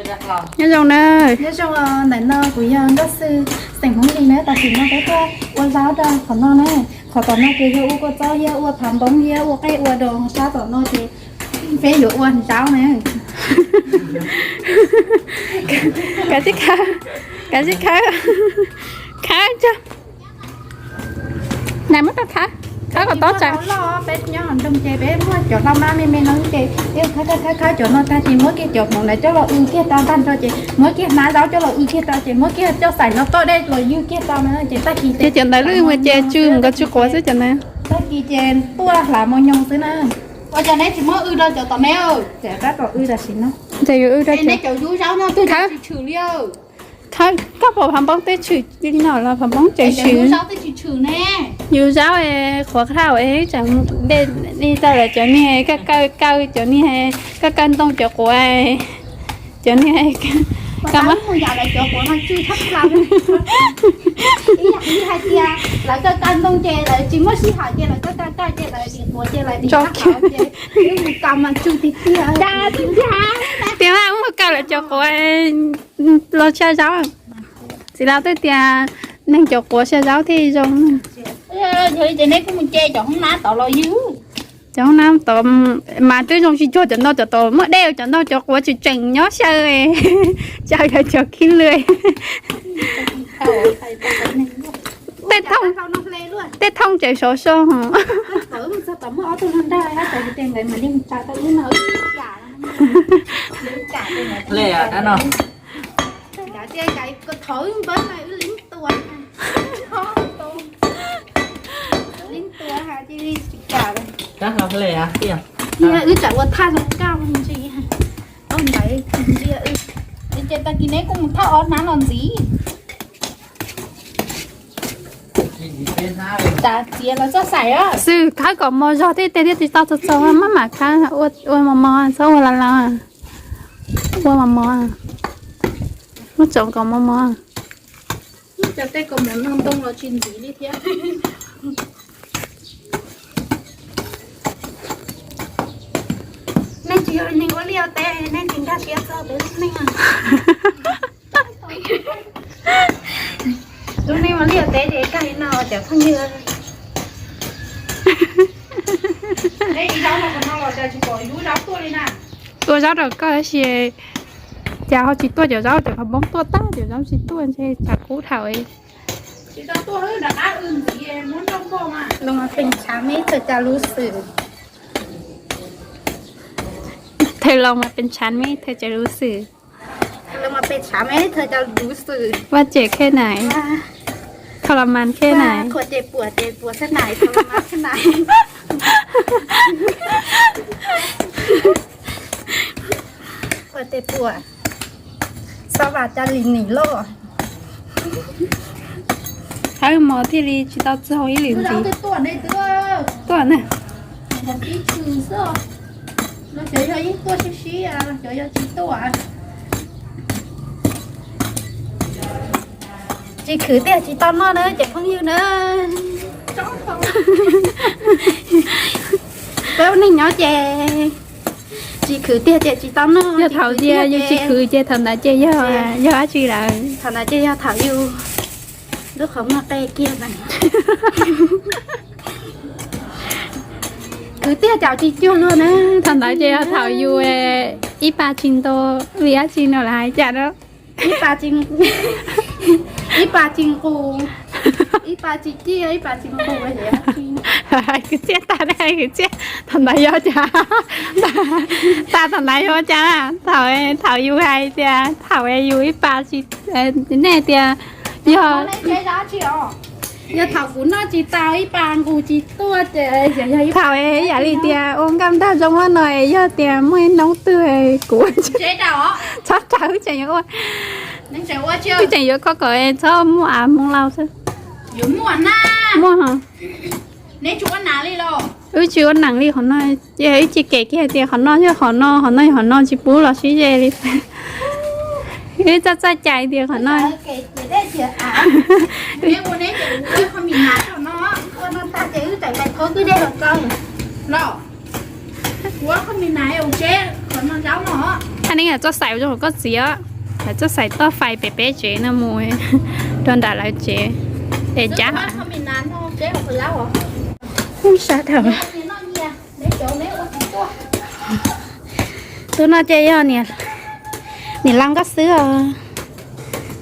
Nyob zoo na. Nyob zoo, ntawm no kuv yog Nkauj Xwm xeem Hmoob Lis na, tam sim no peb tuaj ua zaub rau qhov no na. Qhov tom no ces yog ua kua txob thiab ua phav npoob thiab ua qej ua dos, sab tom no ces peb yuav ua zaub na. Kav tsij khawb, kav tsij khawb, khawb tso. Nais muab tau khawb, khawb kom tob tsav. Peb nyob hauv nroog ces peb muaj cov hlau mab me me no ces peb khawb khawb khawb cov no tag ces muab kiag cov hmoov ntawd coj los w kiag rau tag nrho ces muab kiag hnab zaub coj los w kiag rau ces muab kiag coj xaim no toj dej los ywg kiag rau na ces tag kis ces cov ntawd lwj mus ces tsw nkaus tsw quav xwb cov ntawd. Tag kis ces tuaj hlav mos nyoos xwb na. Ua cas neb tsis muab w rau cov tom ne? Ces tab tom w tam sim no. Ces yuav w rau neb cov yub zaub no twb tsis tshwm li. Khawb, koj pom phav npoob twb tshwm li no los phav npoob tseem tshwm. Yus zaub qhuav dhau es tseem dej li tau lawm cov niag kaw kaw kaw cov niag kaw kaw ntoo cov quav, cov niag ka mus yam lawv cov quav no tsw tshaj plaws. Ib yam li hais tias lawv kaw kaw ntoo ces lawv tsis muaj sij hawm ces lawv kaw kaw kaw ces lawv tsis quav ces lawv tsis qab ces wb mus kaw mas tsw tiag tiag. Tiag mas mus kaw lawv cov quav los tshaj zaub. Txiv Lau twb tias neeg cov quav tshaj zaub thiaj zoo. Yog li ces neb kuj mus ce cov hoob nab tod los ywg. Cov hoob nab tod mas twb zoo tsis cuag cov ntoo, cov tod muaj dej, cov ntoo cov quav tseem tseem nyob xyaw, xyaw yog cov khib lwj. Tej thooj tseem sov so. Wb tsam ua thaj zoo nkauj ntsis ntawd, ces tag kis neb kuj mus thaj ob hnab los ntxiv. Xwb khawb kom mos zog thiab, tej thiab tsis tau txog txog maj mam khawb, ua mos mos txhob ua lav lav, ua mos mos, muab tsoom kom mos mos. Cov tej kaus mom no ntoo los tsis ntxiv li thiab. Nej tsis yog neeg ua liaj ua teb, nej tsis nkag siab txog peb lub neej. Lub neej ua liaj ua teb ces kag li no cov phooj ywg. Ua zaub rau koj tab sis cas ho tsis tuaj cov zaub, cov phav npoob tuaj tag, cov zaub tsis tuaj ntshe tshav kub dhau. Tus mas pes tshav me thaum cas lub xwm. Tus los mas pes tshav me thaum cas lub xwm. Tus mas pes tshav me thaum cas lub xwm. Vaj tsem khej nais, thas los mas khej nais, khuam ces puam ces puam khej nais, thas los mas khej nais. Khuam ces puam, xob vas ca li nim loj. Hawb mos thiaj li tsis tau txog ib lwm ntxiv. Tuaj na. Tsis khwv tiag tsis tau noj na cov phooj ywg na. Peb ua neeg nyob ces tsis khwv tiag ces tsis tau noj. Yog thaum tias yus tsis khwv ces thaum ntawd ces yog, yog dab tsi lawm? Thaum ntawd ces yog thaum yus lub qhov muag qe kiag na. Khwv tiag cas tsis cuag luag na. Thaum ntawd ces yog thaum yus ib pa tsis nto li dab tsi no lawm hais cas na. Ib pa tsis, ib pa tsis nqus, ib pa tsis ciaj, ib pa tsis nqus. Hais kwv txhiaj tag ne, hais kwv txhiaj. Thaum ntawd yog cas? Tag thaum ntawd yog cas? Thaum, thaum yus hais tias thaum yus ib pa tsis, nej tias yog yog thaum kuv noj tsis tau ib pa nqus tsis tuaj ces yog thaum yam li tias ua nkauj nraug zoo no yog tias muaj ib hnub twg kuv txhob raws wb tseem yuav ua, wb tseem yuav kho kom txhob muaj av Hmoob Lauj xwb. Muaj, wb tsis ua neeg li qhov no, ces wb cia kem kiag tias qhov no yog qhov no, qhov no yog qhov no, tsis pub los sib ze li. Wb txaj txaj cai tias qhov no. Thaj neeb txoj xais zoo koj txiv os, lawv txoj xais toj fais pem peb tsev no mus rau nram lawv tsev es cab. Sab dhau. Tus no ces yog niam laus nkauj xwb os.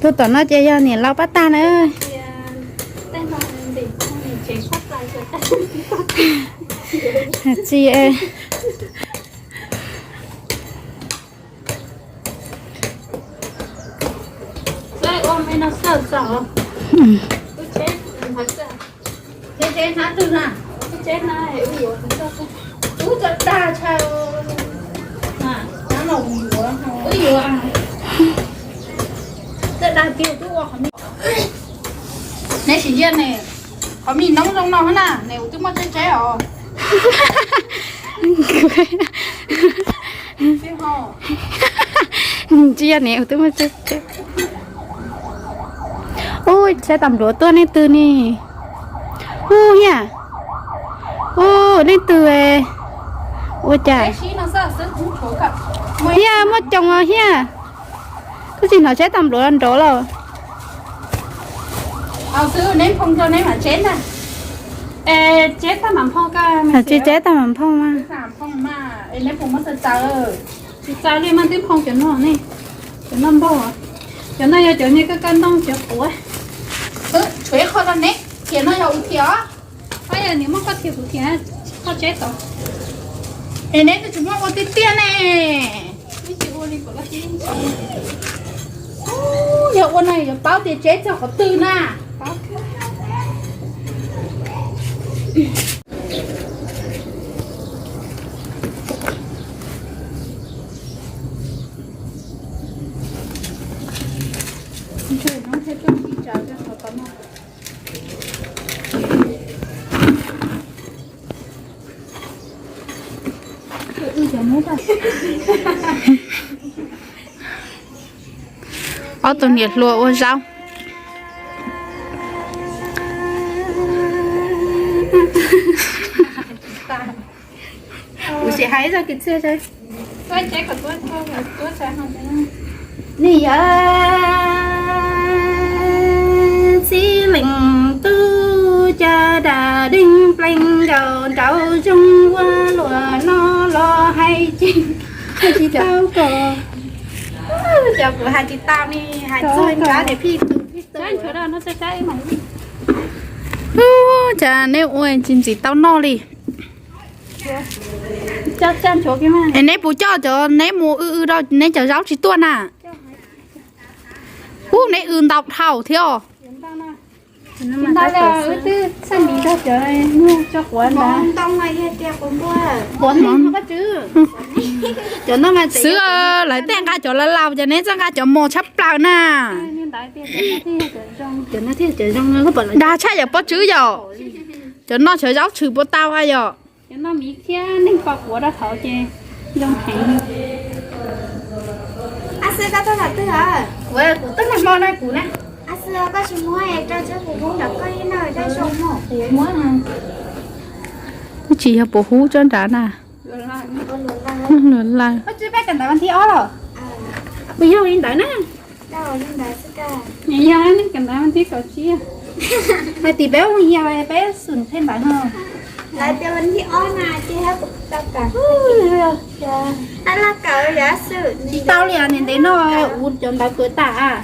Tus tom no ces yog niam laus pab tag na. Tsis Neb sim ntsia ne, qhov me noob zoo no na, neb ua twb muaj tseeb tseeb os. Ntsia ne ua twb muaj tseeb tseeb. Ub, saib tas npluav tuaj nej twg ne. Ub hiaj. Ub, nej twg. Ua cas hiaj muaj coos os hiaj. Kuv tsis hnov saib tas npluav nrov lawm. Tsis teb tag mam nphoo mas. Tsis txaus li mas twb nphoo cov no ne. Cov no npog. Cov no yog cov niag kaj kaj ntoo cov quav. Tshuav ib qho rau neb, thiam no yog ua thiam os. Ab, yog niam muab koj thiam kuv thiam, koj tseb tau. Es neb twb tsis muab ua tiag tiag ne. Yog ua no yuav paub tias tseb txog qhov twg na. Ob tug niam hluas ua zaub. Kuv sim hais zaj kwv txhiaj. Nej yawm txwv leej tub, cas dam deeg plees nkaus nraum zoov ua luam no los hais tsis, hais tsis tau kom. Cov kuv hais tsis tau ne, hais txog nrab niam phij tub phij tub. Ub, cas neb ua tsis ntxim tau noj li. Es neb puas coj cov neb mus w w rau neb cov zaub tsis tuaj na? Ub, neb w ntau dhau thiab os. Xwb lawv tej nqa cov laus laus ces neb txawj nqa cov mos tshaj plaws na. Dag tshaj yawm Pob Tswb yom. Cov no cov zaub tshwm puas tau a yom? Cov no miv thiab neeg pos quav rau hauv ces zoo heev. Ab xwb, koj tuaj thaum twg? Kuv, kuv tuaj nag hmo no kuv na. Ab xwb, koj tsis muab rau tsob puv hub nrog koj ib noj, koj zoo muab. Twb tsis yog puv hub tsob nrad na. Luag lawm. Koj tsis peb kawm ntawv vas thib ob los? Kuv yog li ntawd na. Yog, kawm ntawv vas thib kaum tsib. Hais tias peb ua yog peb xum peb ntawv no. Tsis tau li, ntev ntev no ua cov ntawv kawm tas.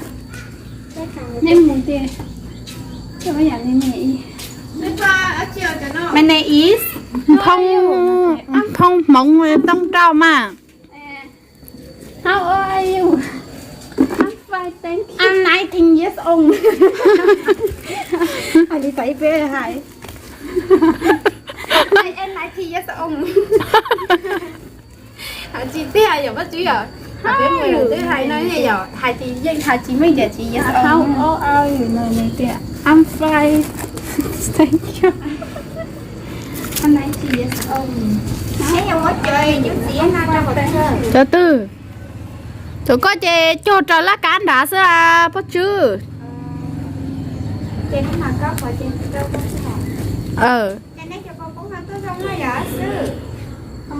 Nej mus tiag. My name is Nphoo, Nphoo Hmoov Tooj Rau mas. How old are you? I'm fine, thank you. I'm nineteen years old. Hais li tau ib pliag hais. I am nineteen years old. Hais tsis tiag yom Pob Tswb yom? Hais no yom, hais tsis yeej, hais tsis meej tias tsis years old. How old are you? No nws tias I'm fine, thank you. Cov twg? Cov koj ces cog raws laj kab nrad xwb Pob Tswb.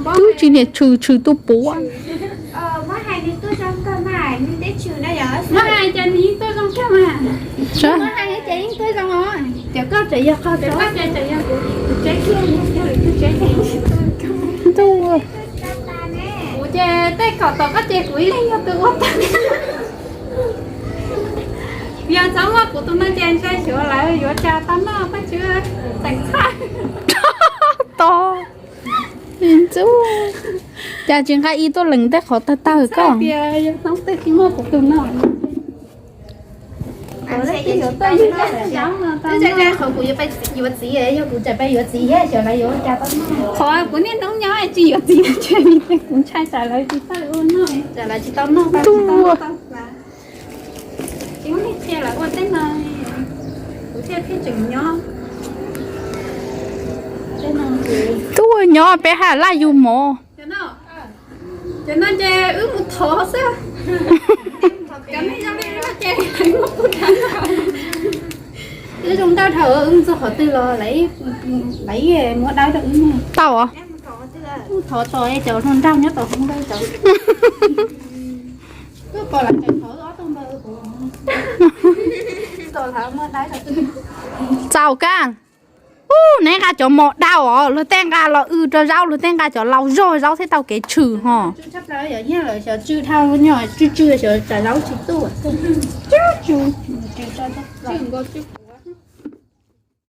Twb tsis niam tshwm tshwm tuaj puav. Muab hais cas nws yeej tuaj zoo kawg mas. Muab hais cas yeej tuaj zoo os. Cov koj tseem yog qhov, cov koj tseem yog kuv tus tsev kiag, yog lwm tus tsev ces. Ntuj. Kuv ces tej kaum tawm koj ces kuv ib leeg yog tus ua tag. Yog txhob muaj kuv tus no ces ntshe xyov lawv yuav cas tau noj pab tsw teem txhaj. To. Ntxub. Cas tsis nqa ib tuaj lees tej qhov tawg tawg koj. Tias yog txhob tej tsis muaj kuv tus no. Qhov kuv yuav pais yuav txiv, yog kuv tseem pais yuav txiv thiab xyov lawv yuav cas tau noj. Qhov kuv niaj hnub nyob tsis yuav txiv, kuv ntshai tsam lawv tsis tau ua noj, tsam lawv tsis tau noj, tsis tau noj tau. Tsis muaj neeg qhia lawv ua tej no, kuv thiaj pheej tseem nyob. Tub nyob peb haj laj yug mov. Cov no ces wb mus thov xwb. Cov neeg zoo li no ces wb zoo ntau dhau, wb mus txog qhov twg los lawv muab dawb rau wb. Tau os. Mus thov tso cov hluas nraug nyob tom hoob ntawd tso. Tuaj pom lawv tseem thov ob tug npawg. Txaus kab. Ub, neb nqa cov mos dau os, luag tej nqa los w rau zaub, luag tej nqa cov laus zog zaub thiaj tau kev tshwm ho. Tsw tshaj plaws, yog nyiaj lawm xyov tsw dhau, nyob tsw tsw xyov tsam zaub tsis tuaj. Tsw tsw, tsw nkaus tsw.